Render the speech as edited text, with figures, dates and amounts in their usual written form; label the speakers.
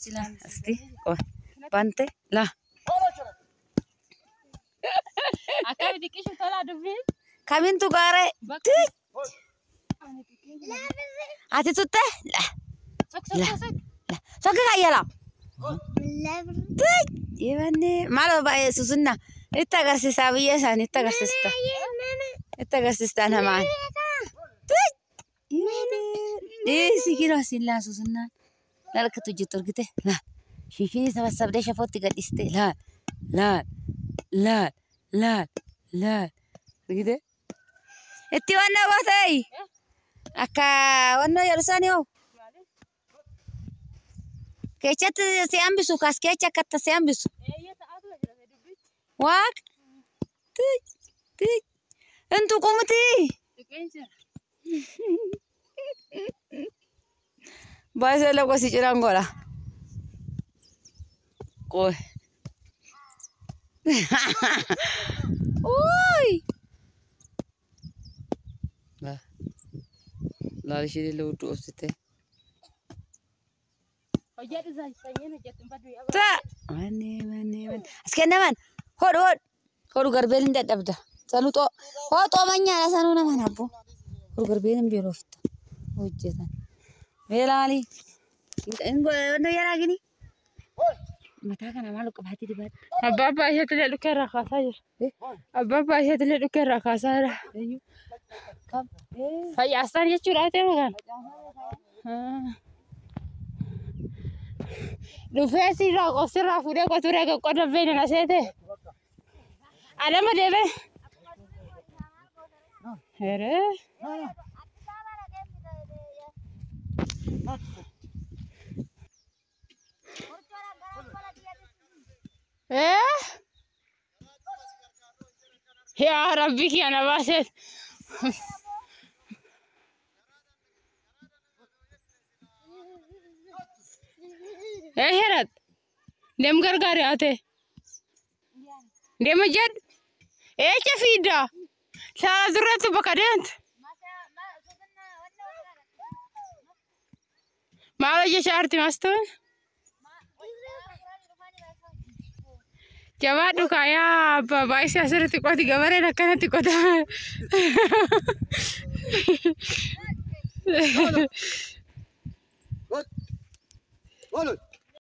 Speaker 1: Sila asti bante la.
Speaker 2: Akkami xiqqishu tolaa dubbiin.
Speaker 1: Kamintu gaaree. Ati tutte? La.
Speaker 2: Sok sok sok.
Speaker 1: Sokki kayyala. Ibanne maal baay'ee susunna. Itti agarsiisaa biyya isaanii itti agarsiista. Itti agarsiistaa namaan. Dhiisi kinoo sillaa susunnaan. Lalkatu jirtu argite? Laal. Shiishinii sabassabdee shafootti gadhiiste. Laal. Laal. Laal. Laal. Laal. Argite? Itti wannoo gootee? Akka wannoo jedhu sani hoo? Keechatti si hambisu kaas keecha akkatti si hambisu. Waaq. Intu qumuti. Baay'ee lafa si ciraan godha. Qoy. Uy! Laal ishee illee hudduu obsite.
Speaker 2: Hojjedhu sanyiin hojjettu hin baddu yaa.
Speaker 1: Ta! Manni manni manni. As kennaman hodhu hodhu. Hodhu garbeen hin dadhabda. Sanuu xoo hoo xoomanyaadha sanuu nama nabbo. Hodhu garbeen hin beelofta. Hojjetan. Beelaali. Hin yaraa gini. Mataa kana maal qabaatee dibadha.
Speaker 2: Abbaa abbaa isheetti illee dhukkee irraa kaasaa jira. Abbaa abbaa isheetti illee dhukkee irraa kaasaa jira. Facaasaan jechuudha ta'e maqaan. Dhufee sirraa qofsirraa fuudhee qoturee qoqqoodha beena na seete. Alama deemee. Heree. Yaa Rabbi kiyya na baaseet. Herat. Deem gargaari ate. Deema jedhu. Eecha fiidda. Saa duratti bakka deemtu. Maal hojjechaa jirti mastuun? Jabaadhu kaayaa abbaa baay'isee asirratti qoti gabareen akkanatti qota.